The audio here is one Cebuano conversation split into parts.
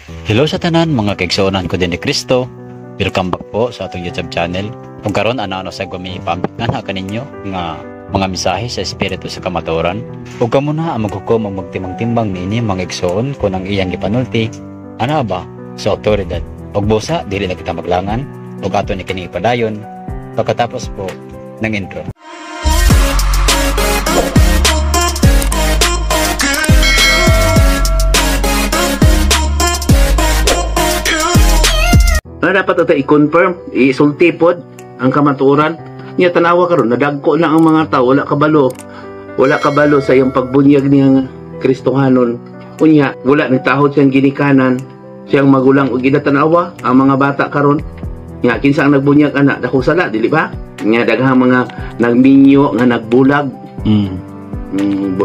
Hello sa tanan mga kaigsuonan ko din ni Kristo. Welcome back po sa atong YouTube channel. Kung karon ana-ano sa gumi ipambit nga na kaninyo nga mga mensahe sa espiritu sa kamatuoran. Ug kamo na ang maghukom ang magtimbang-timbang niini, mga igsoon, kung ang iyang gipanulti ana ba sa awtoridad. Ug busa dili na kita maglangan ug ato ni kini ipadayon pagkatapos po ng intro. Ano dapat ito i-confirm, isulti pod ang kamatuoran. Nya tanawa karon, nadagko na ang mga tao, wala kabalo. Wala kabalo sa iyang pagbunyag niyang Kristohanon. Unya, wala nagtahod siyang ginikanan, siyang magulang ug tanawa ang mga bata karon. Nya kinsa ang nagbunyag ana, dako sala, dili ba? Nya daghang mga nagminyo nga nagbulag.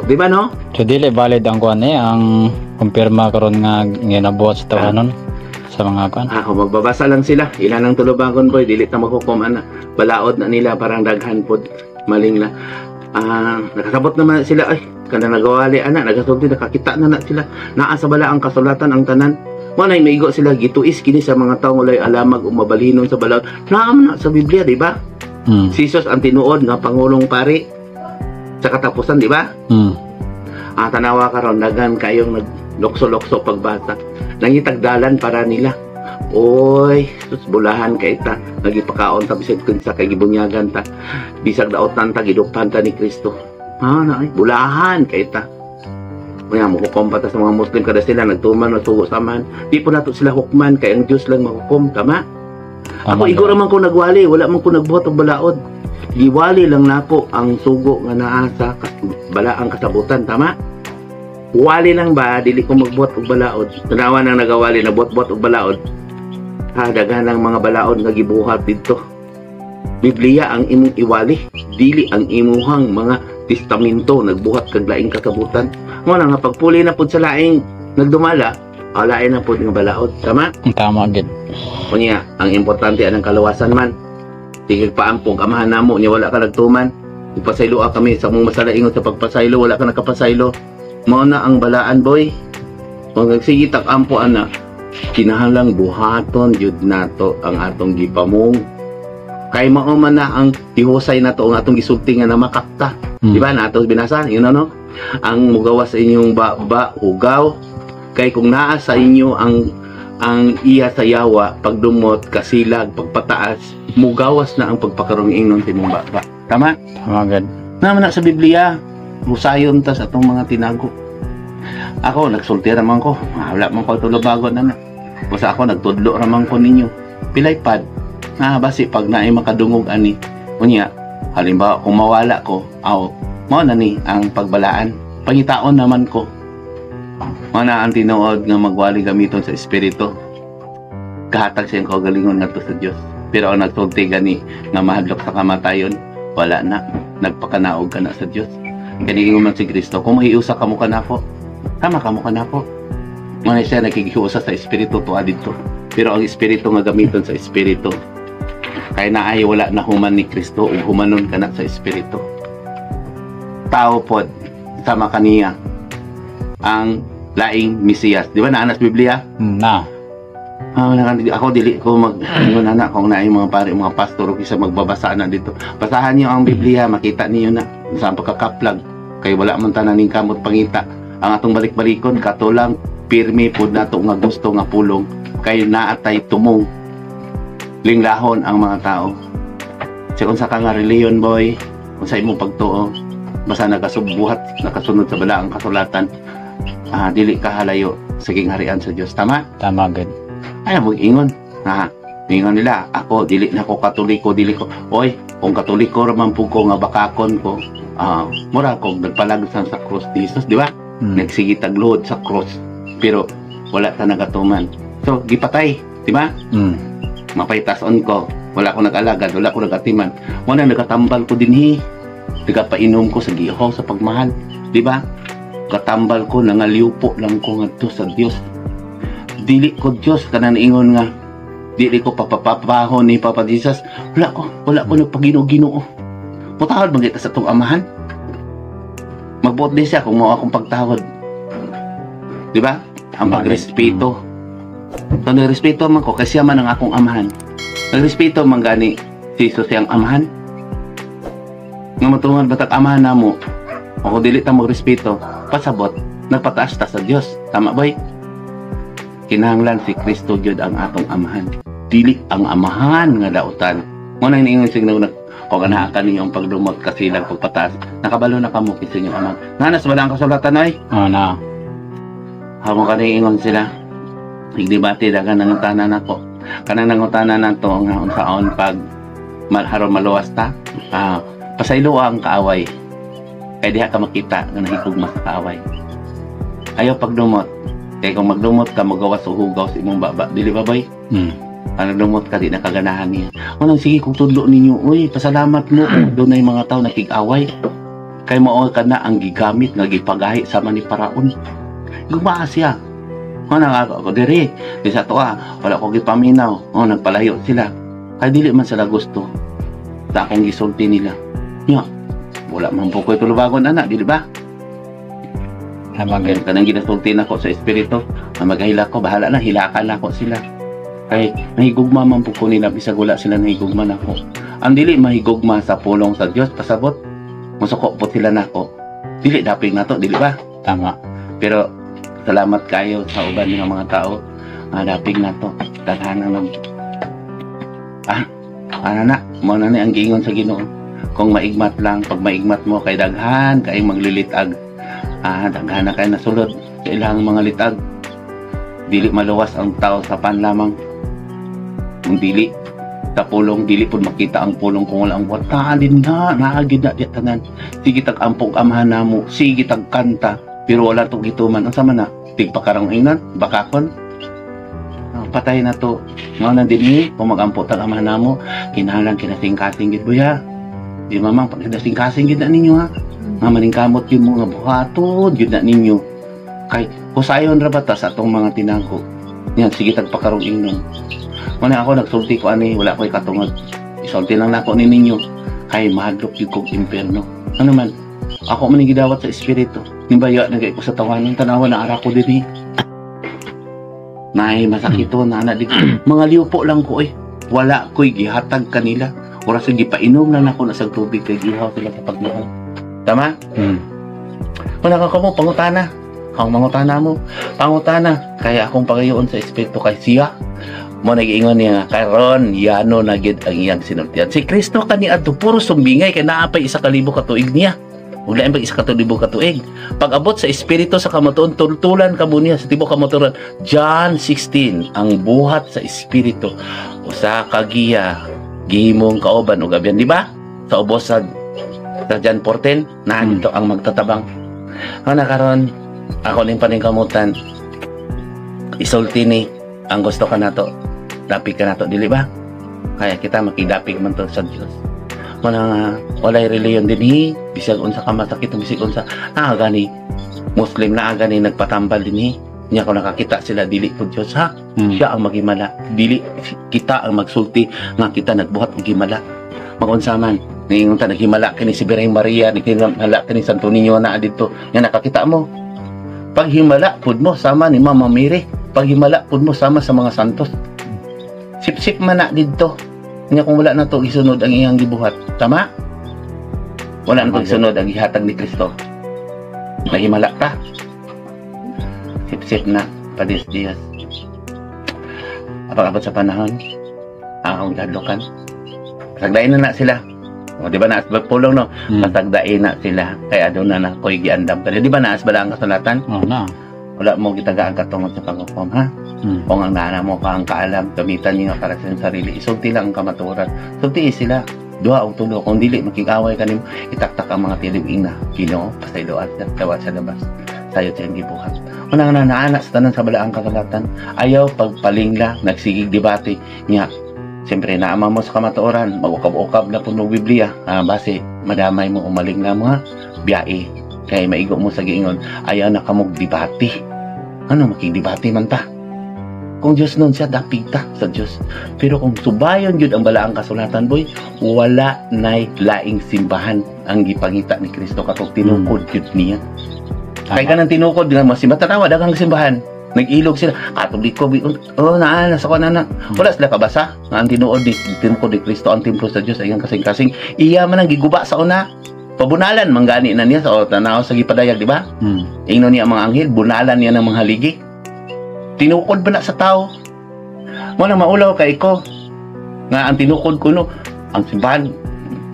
Di ba, no? So dili valid ang kuan eh, ang kumpirma karon nga ginabuhat sa tawanon sa mga kuan. Ako magbabasa lang sila. Ilan ang tulubagon, boy, dili ta maghukom ana. Balaod na nila, parang daghan pod maling na. Nakasabot naman sila, ay kana nagawali ana, nagasulti, nakakita na na sila. Naa sa bala ang kasulatan ang tanan. Mo nay maigo sila, gituis kini sa mga tawo walay alamag o mabalinon sa balaod. Naa man na sa Biblia, di ba? Si Jesus ang tinuod nga pangulong pari sa katapusan, di ba? Tanawa karon, daghan kayong naglokso-lokso pagbasa. Nangitagdalan para nila. Oy, sus, bulahan kay ta. Nagipakaon ta bisag kinsa kay gibunyagan ta. Bisag daotan ta, giduktan ta ni Kristo. Na ay bulahan kay ta. Unya mo hukom pa ta sa mga Muslim, kada sila nagtuman o sugo sa man. Di po nato sila hukman kay ang Dios lang mahukom, tama? Tama. Ako igor man ko nagwali, wala man ko nagbuhat og balaod. Giwali lang nako ang sugo nga naa sa balaang kasabutan, tama? Wali lang ba, dili ko magbuhat og balaod. Tanawa nang nagawali, nagbuhat-buhat og balaod. Ha, daghan ang mga balaod nga gibuhat didto. Biblia ang imong iwali, dili ang imuhang mga testamento, nagbuhat kag laing kasabutan. Mo na nga pagpuli na pud sa laing nagdumala, lain na pud nga balaod, tama? Tama gid. Unya, ang importante anang kaluwasan man. Sige paampong amahan namo nya wala ka nagtuman. Ipasaylo kami sa mong masala ingon sa pagpasaylo, wala ka nakapasaylo. Mao na ang balaan, boy. Kung nagsige tag ampo ana, kinahanglang buhaton jud nato ang atong gipamong. Kay mao man na ang tihusay nato ang atong gisulti nga na makapta. Di ba nato binasa? Yun ano? Ang mugawas sa inyong ba hugaw, kay kung naa sa inyo ang iya sa yawa, pagdumot, kasilag, pagpataas, mugawas na ang pagpakarong ingnon sa imong baba. Tama? Tama gid. Naman na sa Biblia, husayon ta sa atong mga tinago. Ako, nagsulti raman ko. Wala man ko tulubagon na na. Basta ako, nagtudlo raman ko ninyo. Pilay pad. Basi pag naay makadungog ani. Unya, halimbawa, kung mawala ko, aw, mao na ni ang pagbalaan. Pangitaon naman ko. Mao na ang tinuod nga magwali gamiton sa espiritu. Kahatag siyang kaugalingon ngadto sa Dios. Pero ang nagsulti gani nga mahadlok sa kamatayon, wala na. Nagpakanaog ka na sa Dios. Kani ingon man si Kristo, kung mahiusa kamo kanako, tama kamo kanako. Mao na siya nakikiusa sa espiritu tuwa didto. Pero ang espiritu nga gamiton sa espiritu, kay naay wala na human ni Kristo ug humanon ka na sa espiritu. Tao pod sama kaniya ang laing Mesiyas. Di ba naa sa Biblia? Na. Ako dili ko mag ingon ana kung naay mga pare, mga pastor o kisa magbabasa na dito. Basahan niyo ang Biblia, makita niyo na sa pagkakaplag kay wala man tanan ning kamot pangita. Ang atong balik-balikon katulang pirmi pud nato nga gusto nga pulong kay naatay tumong linglahon ang mga tao. Sa kung sa ka nga reliyon, boy, kung sa imong pagtuo, basta nakasubuhat, nakasunod sa balaang kasulatan, dili ka halayo sa gingharian sa Dios. Tama? Tama gid. Ay, mag-ingon. Ha, ingon nila, ako, dili na ko katoliko, dili ko. Oy, kung katoliko raman po ko nga bakakon ko, mura ko, nagpalagsan sa cross ni Jesus, di ba? Nagsige tagluhod sa cross, pero wala ta nagatuman. So, gipatay, di ba? Mapaytason ko, wala ko nag-alagad, wala ko nag-atiman. Wala, nagatambal ko dinhi. Nagapainom ko sa gihaw sa pagmahal, di ba? Katambal ko, nangaliupo lang ko ngadto sa Dios. Dili ko Dios kanan ingon nga dili ko papapapahon ni Papa Jesus. Wala ko nagpaginoo-ginoo. Putahod man kita sa atong amahan. Magbuot din siya kung mao akong pagtahod. Di ba? Ang pagrespeto. So nagrespeto man ko kasi siya man ang akong amahan. Nagrespeto man gani si Jesus siyang amahan. Nga matuman batag amahan namo. O kung dili ta magrespeto, pasabot, nagpataas ta sa Dios. Tama, boy? Kinahanglan si Kristo gyud ang atong amahan. Dili ang amahan nga dautan. Mo na ingon sig nag kung anaa ka ninyo ang pagdumot kasilang pagpataas, nakabalo na kamo kinsa inyong amahan. Nanas wala ang kasulatan ay. Oh, na. Hamo ka ingon sila. Igdebate dagan nangutana nako. Kanang nangutana nato nga unsaon pag haron maluwas ta. Ah, pasaylo ang kaaway. Kay diha ka makita nga nahigugma sa kaaway. Ayaw pagdumot. Kay kung magdumot ka, magawas o hugaw sa imong baba. Dili ba, boy? Mm. Ang nagdumot ka, di na kaganahan niya. Unang sige kung tudlo ninyo, uy, pasalamat mo kung doon mga tao nakig-away. Kay mao ka na ang gigamit nga gipagahi sama ni Paraon. Gumaa siya. O nang ako, ako diri, di sa tuwa, wala ko gipaminaw. O nagpalayo sila. Kay dili man sila gusto sa akong gisulti nila. Nya, wala man po ko'y tulubagon ana, dili ba? Tama Kaya gyud. kanang ginasulti nako sa espiritu, ang maghila ko, bahala na, hilakan nako sila. Kay nahigugma man po ko nila, bisag wala sila nahigugma nako. Ang dili mahigugma sa pulong sa Dios, pasabot, musuko po sila nako. Dili dapig nato, dili ba? Tama. Pero salamat kayo sa uban nga mga tao nga dapig nato. Daghan ang nag ana na, mo na ni ang giingon sa Ginoo. Kung maigmat lang, pag maigmat mo kay daghan kay maglilitag. Ah, daghan na kay nasulod sa ilang mga litag. Dili maluwas ang tao sa pan lamang. Kung dili sa pulong, dili pud makita ang pulong kung wala ang buhat. Naalin na, naagid na di tanan. Sige tag ampog amahan namo, sige tag kanta, pero wala tong gituman. Ang sama na, tigpakarang ingnan, bakakon. Ah, patay na to. Nga na din eh, kung magampo tag amahan namo, kinahanglan kinasingkasing gid buya. Di mamang pag kinasingkasing gid na ninyo ha. Nga maningkamot yun mo nga buhaton gid na ninyo. Kay husayon ra ba ta sa atong mga tinangko. Yan, sige tag pakarong ingnon. Muna ako nagsulti ko ani, wala ko'y katungod. Isulti lang nako ni ninyo. Kay mahadlok gyud kog impierno. Ano man, ako man ang gidawat sa espiritu. Nibayo nagay ko sa tawanan, tanawa na ara ko dinhi. Nay masakito na na dito. Mga liupo lang ko eh. Wala ko'y gihatag kanila. Oras yung gipainom na nako na sa tubig kay gihaw sila sa pagmahal. Tama? Mm. Wala ka mo, pangutana. Kang mangutana mo, pangutana. Kaya akong pagayoon sa espiritu kay siya. Mo nag-ingon niya nga, karon yano na gid ang iyang sinultian. Si Kristo kani adto puro sumbingay kay naa pay 1,000 ka tuig niya. Ug lain pag 1,000 ka tuig. Pag abot sa espiritu sa kamatuon, tultulan kamo niya sa tibuok kamatuoran. John 16, ang buhat sa espiritu usa ka giya gihimong kauban ug abyan, di ba? Sa ubos sa John 14, naa dito ang magtatabang. Ana karon ako ning paningkamutan isulti ni ang gusto ka nato, dapig ka nato, dili ba? Kaya kita makidapig man to sa Dios. Mana nga walay reliyon dinhi, bisag unsa ka masakit, bisag unsa naa gani Muslim, naa gani nagpatambal dinhi niya. Kung nakakita sila, dili po Dios ha. Siya ang maghimala, dili kita ang magsulti nga kita nagbuhat og himala. Magunsa man ningon ta naghimala kini si Birheng Maria, naghimala kini Santo Niño na didto nga nakakita mo. Paghimala pud mo sama ni Mama Mary, paghimala pud mo sama sa mga santos, sip-sip man na didto nya. Kung wala na to gisunod ang iyang gibuhat, tama, wala na to gisunod ang gihatag ni Kristo, naghimala ka, sip-sip na padis Dios. Apag abot sa panahon akong gihadlokan, pasagdain na na sila. O, di ba naas ba pulong no? Pasagdain na sila kay aduna na ko'y giandam kani. Di ba naas bala ang kasulatan? Oh, na. Wala mo gitagaan katungod sa paghukom ha. Kung ang naana mo ka ang kaalam, gamitan niyo para sa inyong sarili. Isulti lang ang kamatuoran. Sulti sila. Duha o tulo. Kung dili, makig-away ka nimo, itaktak ang mga tilig na. Ginoo, pasayloan siya, dawat sa labas. Sayot siyang gibuhat. Unang na naana sa tanan sa balaang kasulatan, ayaw pagpalingla, nagsigig debate niya. Siyempre, naama mo sa kamatuoran, mag-ukab-ukab na puno Biblia. Ah, base, madamay mo umalingla mo ha, biyae. Kay maigo mo sa giingon, ayaw na kamog debate. Ano, makigdebate man ta? Kung Diyos nun siya, dapig ta sa Diyos. Pero kung subayon yun ang balaang kasulatan, boy, wala na'y laing simbahan ang gipangita ni Kristo katong tinukod yun niya. Kay kanang tinukod nga mo simba, tanawa daghang simbahan. Nag-ilog sila. Katoliko, oh, naa, nasa ko na na. Wala sila kabasa nga ang tinuod ni tinuod ni Kristo ang templo sa Dios ay ang kasing-kasing. Iya man ang giguba sa una. Pabunalan man gani na niya sa o tanaw sa gipadayag, di ba? Ingnon niya ang mga anghel, bunalan niya ng mga haligi. Tinukod ba na sa tao? Mo nang maulaw kay ko. Nga ang tinukod ko no, ang simbahan,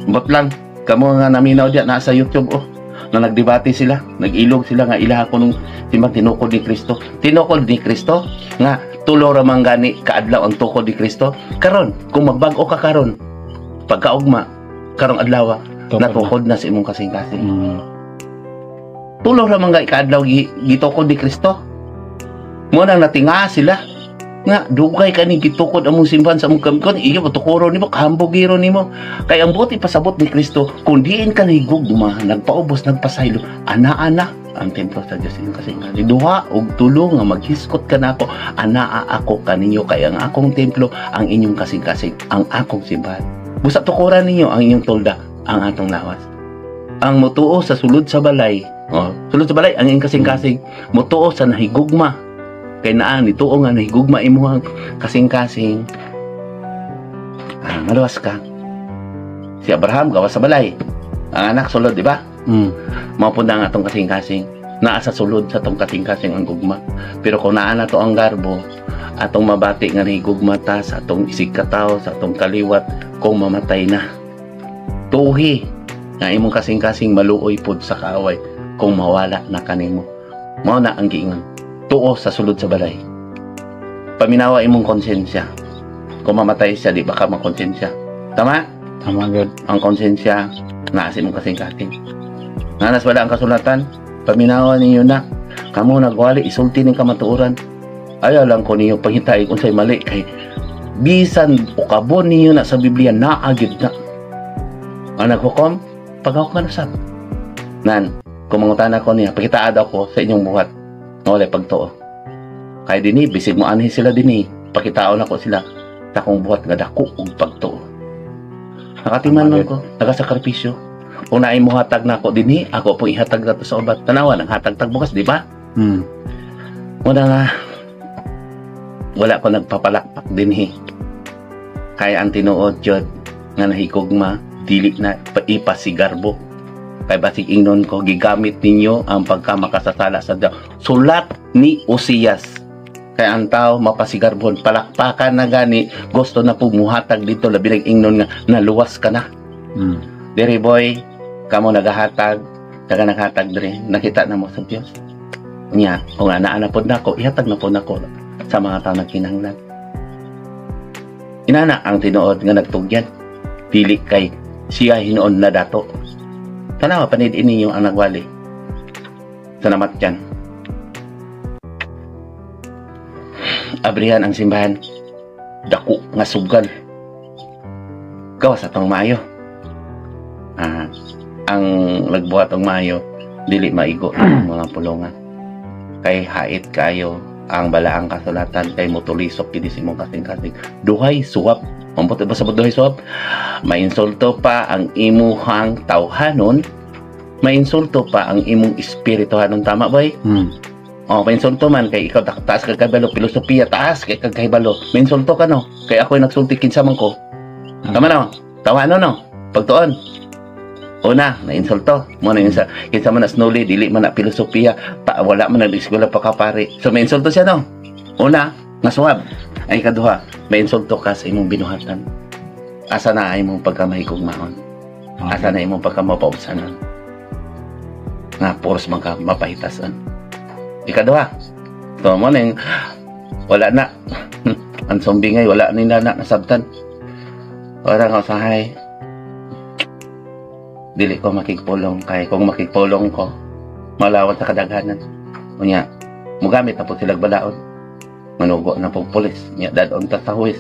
bot lang. Kamo nga naminaw diya, nasa YouTube oh. Na nagdebate sila, nag-ilog sila nga ilaha ko nung simbahan tinukod ni Kristo. Tinukod ni Kristo nga tulo ra man gani kaadlaw ang tukod ni Kristo. Karon, kung magbag-o ka karon, pagkaugma, karong adlaw, Tukod na. Natukod na sa imong kasing-kasing. Tulo ra man gani kaadlaw gitukod ni Kristo. Mo nang natinga sila nga dugay kani gitukod among simbahan sa among kamikon iyo patukuro nimo, kahambugiro nimo, kay ang buot ipasabot ni Kristo, kung diin ka nahigugma, nagpaubos, nagpasaylo, ana-ana ang templo sa Dios inyong kasing-kasing, duha og tulo nga maghiskot ka nako, anaa ako kaninyo, kay ang akong templo ang inyong kasing-kasing, ang akong simbahan. Busa tukuran ninyo ang inyong tolda, ang atong lawas. Ang mutuo sa sulod sa balay, oh, sulod sa balay ang inyong kasing-kasing, mutuo sa nahigugma, kay naa nituo nga nahigugma imuhang kasing-kasing, ah, maluwas ka. Si Abraham gawas sa balay, ang anak sulod, di ba? Mao pud na ang atong kasing-kasing, naa sa sulod sa atong kasing-kasing ang gugma. Pero kung naa na to ang garbo, atong mabati nga nahigugma ta sa atong isig katawo, sa atong kaliwat, kung mamatay na, tuhi nga imong kasing-kasing maluoy pod sa kaaway kung mawala na kanimo. Mao na ang giingon, tuo sa sulod sa balay. Paminawa imong konsensya. Kung mamatay siya, di ba ka makonsensya? Tama? Tama gud. Ang konsensya naa sa imong kasing-kasing. Nanas wala ang kasulatan, paminawa ninyo na. Kamo nagwali, isulti ning kamatuoran. Ayaw lang ko ninyo pangitay kung unsay mali, kay bisan ukabon ninyo na sa Biblia, naa gyud na. Ang naghukom, paghukom usab. Nan, kung mangutana ko niya, pakitaa daw ko sa inyong buhat nga walay pagtuo. Kay dinhi, bisig mo anhi sila dinhi, pakitaon nako sila sa akong buhat nga dako og pagtuo. Nakatiman man ko, nagasakripisyo. Kung naay mohatag nako dinhi, ako po ihatag nato sa ubat. Tanawa, nang hatag tag bukas, di ba? Muna nga, wala ko nagpapalakpak dinhi. Kaya ang tinuod jud nga nahigugma, dili na ipasigarbo. Kay basig ingnon ko, gigamit ninyo ang pagkamakasasala sa Diyos. Sulat ni Osias. Kaya ang tao mapasigarbon, palakpakan na gani, gusto na po muhatag dito, labi nag ingnon nga, naluwas ka na. Diri boy, kamo nagahatag, daga naghatag diri, nakita na mo sa Dios. Nya, kung anaa na pod nako, ihatag na pod nako sa mga tao nagkinahanglan. Inana ang tinuod nga nagtugyan, dili kay siya hinuon na dato. Tanawa panid ninyo ang nagwali sa namatyan. Abrihan ang simbahan, dako nga sugal. Gawas atong maayo. Ang nagbuhat og maayo dili maigo ang mga pulongan. Kay hait kayo ang balaang kasulatan, kay motulisok kini sa imong kasing-kasing. Duhay suwap. Ambot ba sa duhay suwap? Mainsulto pa ang imuhang tawhanon, mainsulto pa ang imong espirituhanon, tama boy? Oh, mainsulto man kay ikaw taas ka kabalo, filosofiya taas kay kag kahibalo. Mainsulto ka no? Kay ako'y nagsulti kinsa man ko. Tama no? Tawhanon no? Pagtuon. Una, nainsulto. Mo na yun sa kinsa man na snuli, dili man na filosofiya, pa, wala man nag-eskwela pa ka pare. So mainsulto siya no? Una, nga suwab. Ay kaduha, mainsulto ka sa imong binuhatan. Asa na ay imong pagkamahigugmaon? Asa na imong pagkamapaubsanon? Nga puros man ka mapahitasan. Ikaduha, so mo na yung, wala na. Ang zombie ngay, wala nila na nasabtan. Wala nga usahay. Dili ko makigpulong, kay kung makigpulong ko, malawat sa kadaghanan. Unya, mugamit na po sila balaod. Manugo na po pulis. Nya, dadon ta sa huwis.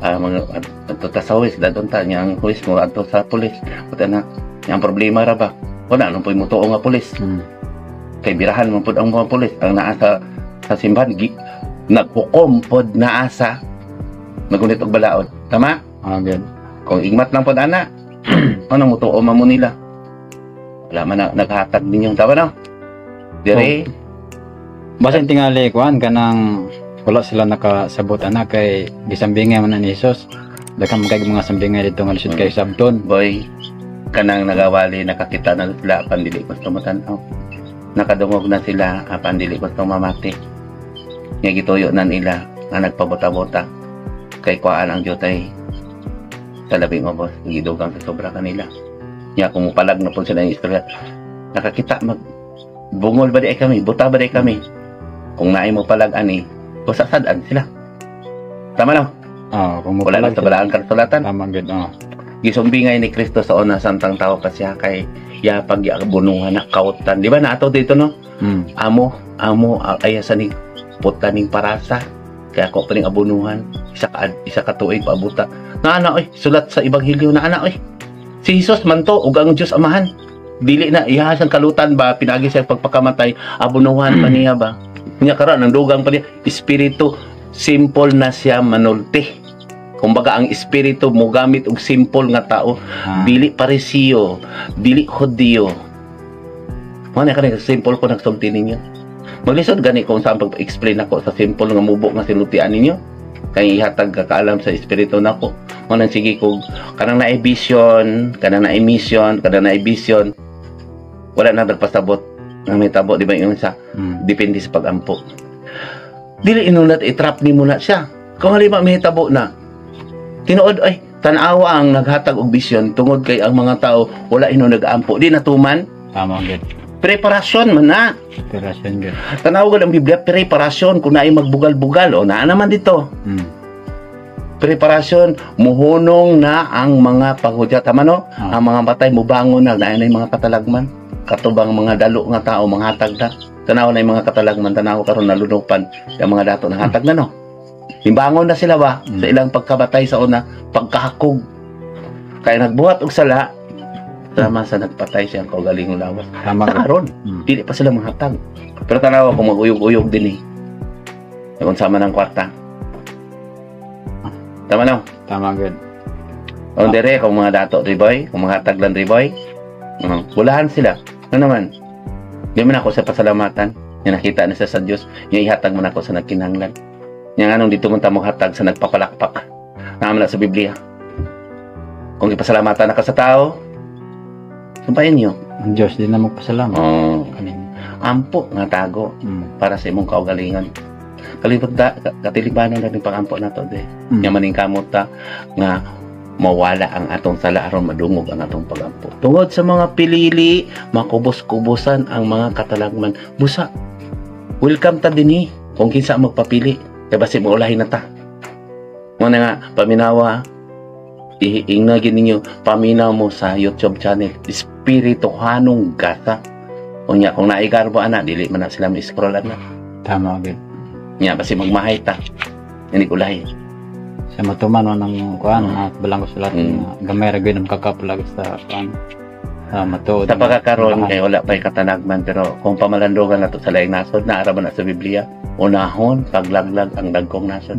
Mga, adto ta sa huwis, dadon ta. Nya, ang huwis mo, adto sa pulis. Puta na, nya, ang problema ra ba? Wala, nung po'y mutuo nga pulis. Kay birahan man pod ang mga pulis. Ang naa sa simbahan, naghukom pod naa sa magunit og balaod. Tama? Good. Kung igmat lang pod ana, ano mutuo man mo nila? Wala man na, naghatag ninyo. Tama no? Dire, Basin tingali kuan kanang wala sila nakasabot ana kay gisambingay man na ni Jesus. Daghan man kay mga sambingay dito nga lisod kay sabton. Boy, kanang nagawali, nakakita na sila apan dili gusto matan-aw. Nakadungog na sila apan dili gusto mamati. Nga gituyo na nila nga nagpabuta-buta kay kuaan ang jutay sa labing ubos, gidugang sa sobra kanila. Nya kung mupalag na po sila ng istorya, nakakita mag bungol ba di ay kami, buta ba di ay kami? Kung naay mo palag ani, usa sad-an sila. Tama no? Oh, kung Wala na mopalag sa balaang kasulatan. Tama gid. Oh. Gisumbingay ni Kristo sa una samtang tao pa siya kay ya pag bunuhan na kautan. Di ba naato dito, no? Mm. Amo, amo ay sa ni puta ning parasa. Kaya ako pa ning abunuhan. Isa ka tuig paabuta. Na ana oy, sulat sa ebanghelyo na ana oy. Si Jesus man to ug ang Dios Amahan. Dili na iha siyang kalutan ba, pinagi siya pagpakamatay, abunuhan pa niya ba. Nya karon ang dugang pa niya espiritu, simple na siya manulti. Kumbaga ang espiritu mogamit og simple nga tao, dili Parisiyo, dili Hudiyo. Mo na kani simple ko nagsulti ninyo. Maglisod gani kung saan pag-explain ako sa simple nga mubo nga sinultian ninyo. Kay ihatag ka kaalam sa espiritu nako. Mo nang sige kog kanang naay vision, kanang naay mission, kanang naay vision. Wala na nagpasabot ng may tabo, di ba yung sa depende sa pagampo. Dili inunat i-trap nimo na siya. Kung halimbawa may hitabo na, tinuod ay tan-awa ang naghatag og vision tungod kay ang mga tao wala ino nag-ampo. Di natuman, Tama gid. Preparasyon man na. Preparasyon gid. Tanaw ang Biblia, preparasyon kung naay magbugal-bugal o naa naman dito. Preparasyon, muhunong na ang mga paghudya. Tama no? Ah. Ang mga patay mubangon na, naa na yung mga katalagman. Katubang mga dalo nga tao, mga hatag na. Tanaw na yung mga katalagman, tanaw karon nalunupan yung mga dato ng hatag na, no. Imbangon na sila ba sa ilang pagkabatay sa una, pagkahakog. Kaya nagbuhat og sala, sama sa nagpatay siyang kaugalingong lawas. Tama Sa gid. karon, dili pa sila mahatag. Pero tanaw kung mag-uyog-uyog din eh. Kung sama ng kwarta. Tama no? Tama gid. O dire kung mga dato riboy, kung mga hatag lang riboy, bulahan sila. Ano naman? Di man ako sa pasalamatan. Nga nakita na siya sa Dios, nga ihatag man ako sa nagkinahanglan. Nga anong dito man ta hatag sa nagpapalakpak. Naman na sa Biblia. Kung ipasalamatan na ka sa tao, sumpayan niyo. Ang Diyos di na magpasalamat. Oh, Kanin. Ampo nga tago para sa imong kaugalingon. Kalipot da, katilibanon na rin pang-ampo na to, de. Nga maning kamot ta nga mawala ang atong sala aron madungog ang atong pagampo. Tungod sa mga pilili, makubos-kubosan ang mga katalagman. Busa, welcome ta dinhi kung kinsa ang magpapili. Kay basi maulahin na ta. Muna nga, paminawa, iingagin ninyo, paminaw mo sa YouTube channel, Espirituhanong Gasa. Unya, kung naigarbo ana, dili man na sila ma-scroll ana. Tama gid. Nya, basi magmahay ta. Hindi ko lahi. Sa matuman man ang kuan at balang ko sulat nga gamay ra gyud ang kakapalag sa kuan. Sa matuod. Sa pagkakaroon kay wala pa'y katanagman, pero kung pamalandogan na to sa laing nasod, naara ba na sa Biblia, unahon paglaglag ang dagkong nasod.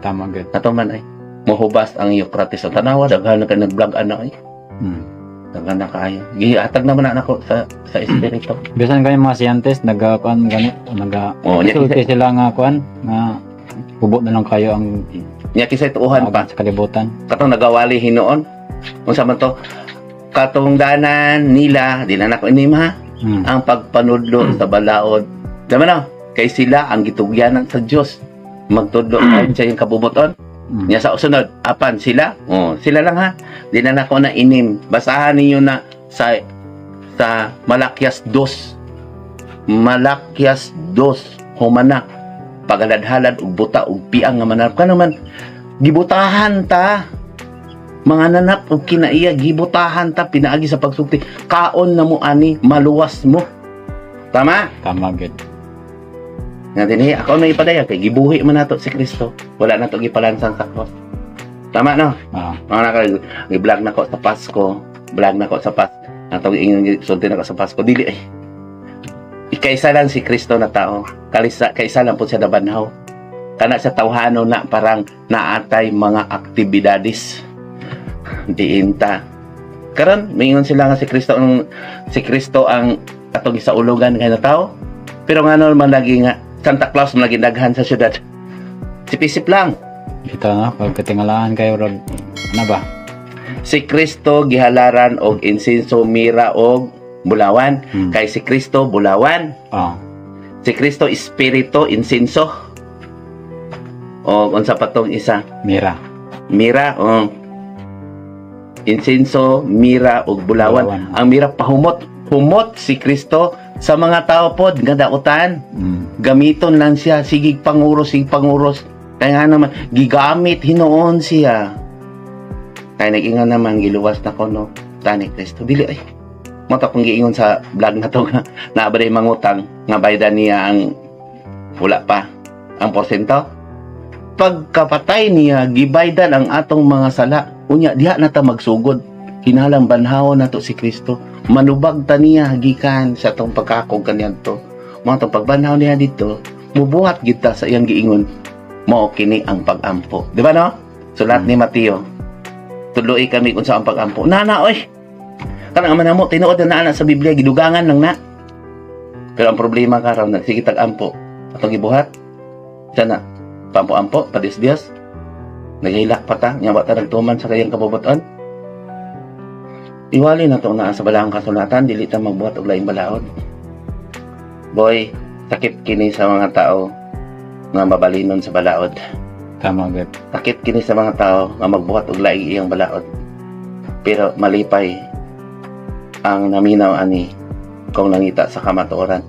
Tama gid. Natuman ay mohubas ang Euphrates sa tanawa, daghan na kay nag-vlog ana ay. Daghan na kaayo. Gihatag naman na nako sa espiritu. Bisan kami mga scientist naga kuan gani naga Oh, nya sulti sila nga kuan nga hubo na lang kayo ang nya kisay tuohan pa sa kalibutan. Katong nagawali hinuon. Unsa man to? Katungdanan nila, di na nako inim ha, ang pagpanudlo sa balaod. Tama na, kay sila ang gitugyanan sa Dios. Magtudlo sa iyang kabubuton. Nya sa usunod, apan sila, oh, sila lang ha. Di na nako na inim. Basahan ninyo na sa Malakias 2. Malakias 2 humana pagaladhalad og buta og piang nga mananap ka naman, gibutahan ta mga nanap og kinaiya, gibutahan ta pinaagi sa pagsulti, kaon na mo ani, maluwas mo. Tama? Tama gid. Nga dinhi ako na ipadayag kay gibuhi man nato si Kristo, wala nato gipalansang sa cross. Tama no? Ah. Mga naka i-vlog na ko sa Pasko, vlog na ko sa Pas atong ingon sulti na ko sa Pasko, dili ay ikaisa lang si Kristo na tao, kalisa kaisa lang po siya nabanhaw. Kana sa tawhano na parang naatay mga aktibidades diinta karon mingon sila nga si Kristo ang atong gisaulugan kay na tao, pero ngano man lagi nga Santa Claus man lagi daghan sa syudad. Sip-isip lang. Ito no, pagkatingalaan kayo rod. Ano ba? Si Kristo gihalaran og insenso, mira og bulawan. Kay si Kristo bulawan. Oh. Si Kristo espiritu, insenso. O unsa pa tong isa? Mira. Mira o insenso, mira og bulawan. Bulawan. Ang mira pahumot. Humot si Kristo sa mga tao pod nga dautan. Gamiton lang siya, sigig panguros, sigig panguros. Kaya nga naman gigamit hinuon siya. Kaya nag-ingon naman, giluwas na ko no tani Kristo. Dili ay mo ta kung giingon sa vlog na to nga naa ba day mangutang nga baydan niya ang wala pa ang porsyento. Pagkapatay niya, gibaydan ang atong mga sala. Unya diha na ta magsugod. Kinahanglan banhawon nato si Kristo, manubag ta niya gikan sa atong pagkakog kaniadto. Mo atong pagbanhaw niya dito, mubuhat gid ta sa iyang giingon. Mao kini ang pag-ampo, di ba no? Sulat ni Mateo, tudloi kami kung sa ang pag-ampo. Nana oy, kanang ama namo tinuod na naa sa Biblia, gidugangan lang na. Pero ang problema karon, nagsige tag ampo, atong gibuhat sana pampo-ampo padis Dios, naghilak pa ta nya wa ta nagtuman sa kayang kabubuton. Iwali na to naa sa balaang kasulatan, dili ta magbuhat og laing balaod. Boy, sakit kini sa mga tao nga mabalinon sa balaod. Tama gud. Sakit kini sa mga tao nga magbuhat og laing iyang balaod. Pero malipay ang naminaw ani kung nangita sa kamatuoran.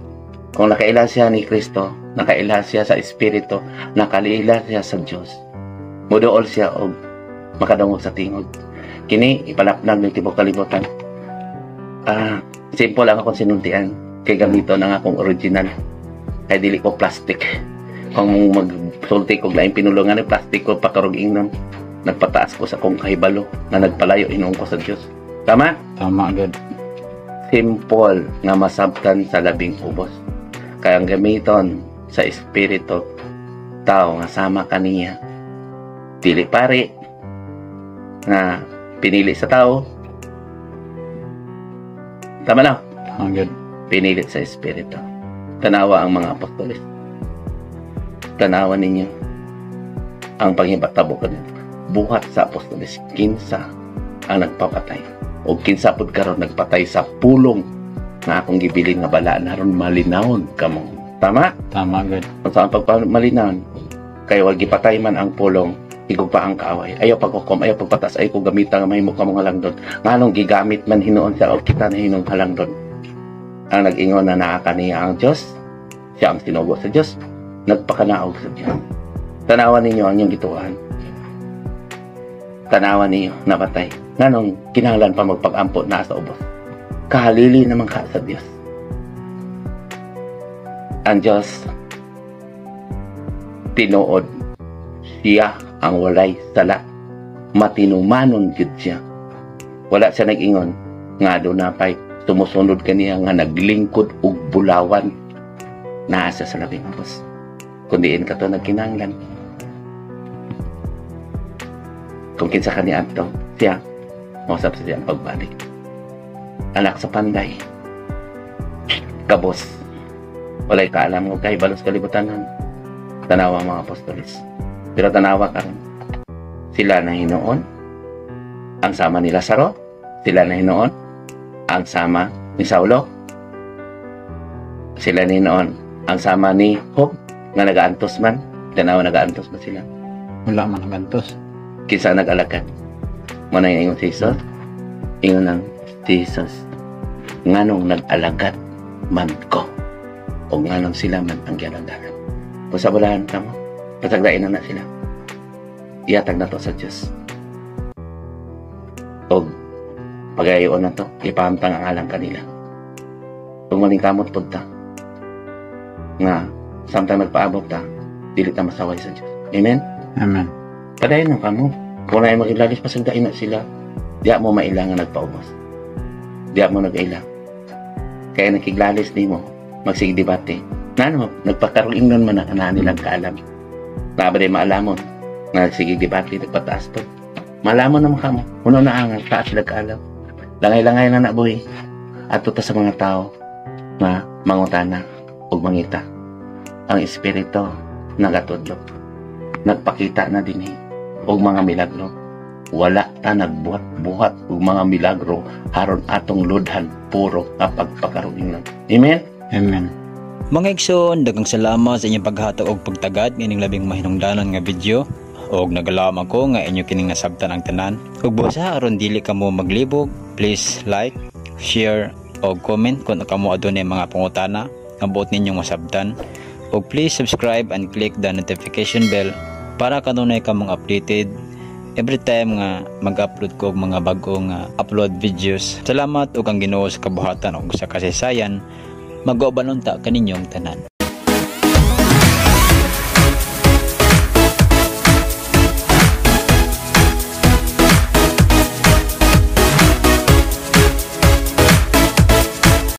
Kung nakaila siya ni Kristo, nakaila siya sa Espiritu, nakaila siya sa Dios, muduol siya og makadungog sa tingog. Kini ipalapnag ng tibok kalibutan. Ah, simple lang akong sinultian kay gamito na nga akong original. Kay dili ko plastic. Kung magsulti ko laing pinulungan ni plastic ko pakarog ingnon, nagpataas ko sa akong kahibalo nga nagpalayo hinuon ko sa Dios. Tama? Tama gud. Simple nga masabtan sa labing ubos. Kaya ang gamiton sa espiritu, tao nga sama kaniya. Dili pare nga pinili sa tao. Tama na? Tama gud. Pinili sa espiritu. Tanawa ang mga apostoles. Tanawa ninyo ang panghibatabo kanila. Buhat sa apostoles, kinsa ang nagpapatay o kinsa pud karon nagpatay sa pulong nga akong gibilin nga balaan aron malinawon kamo. Tama? Tama gud. Unsa ang pagpamalinawon? Kay wag gipatay man ang pulong, higog pa ang kaaway. Ayaw paghukom, ayaw pagpatas, ayaw ko gamita nga mahimo kamo nga langdon. Nganong gigamit man hinuon siya o kita na hinong halangdon? Ang nag-ingon na naa kaniya ang Dios, siya ang sinugo sa Dios, nagpakanaog sa Dios. Tanawan ninyo ang inyong gituohan. Tanawan ninyo, napatay. Nganong kinahanglan pa magpag-ampo na sa ubos? Kahalili naman ka sa Dios. Ang Dios tinuod, siya ang walay sala. Matinumanon gyud siya. Wala siya nag-ingon nga doon na pay sumusunod kaniya nga naglingkod og bulawan naa siya sa labing ubos. Kundiin ka to nagkinahanglan. Kung kinsa ka niadto, siya mausap siya ang pagbalik. Anak sa panday. Kabos. Walay kaalam mo kay balos kalibutanan. Tanawa ang mga apostoles. Pero tanawa karon. Sila na hinuon ang sama ni Lazaro, sila na hinuon ang sama ni Saulo, sila na hinuon ang sama ni Job nga nagaantos man. Tanawa, nagaantos ba sila? Wala man nagantos. Kinsa nag-alagad? Mo na ingon si Jesus. Ingon ang si Jesus, nganong nag-alagad man ko o nganong sila man ang gialagaran? Kung sa balahan ka mo, pasagdain na na sila. Iatag na to sa Diyos. O pagayoon na to, ipahamtang ang alang kanila. Kung malingkamot pud ta, nga samtang nagpaabot ta, dili ta masaway sa Diyos. Amen? Amen. Padayon na kamo. Kung na magilalis, pasagdain na sila. Diya mo maila nga nagpaubos. Diya mo nag-ila. Kaya nakiglalis nimo, magsige debate. Na ano, nagpakaroon ingnon man na kanaan nilang kaalam. Na ba di maalamon? Nga sige debate, nagpataas to. Maalamon naman kamo. Uno na ang taas sila kaalam. Langay-langay na na, boy. Ato ta sa mga tao na mangutana ug mangita. Ang Espiritu nagatudlo. Nagpakita na dinhi og mga milagro. Wala ta nagbuhat-buhat og mga milagro aron atong lodhan, puro nga pagpakaruing lang. Amen? Amen. Mga igsoon, daghang salamat sa inyong paghatag og pagtagad ining labing mahinungdanon nga video og nagalaom ako nga inyo kining nasabtan ang tanan. Ug busa aron dili kamo maglibog, please like, share og comment kung kamo adunay mga pangutana nga buot ninyong masabtan. Ug please subscribe and click the notification bell para kanunay kamong updated every time nga mag-upload ko og mga bago nga upload videos. Salamat ug ang Ginoo sa kabuhatan ug sa kasaysayan mag-uban unta kaninyong tanan.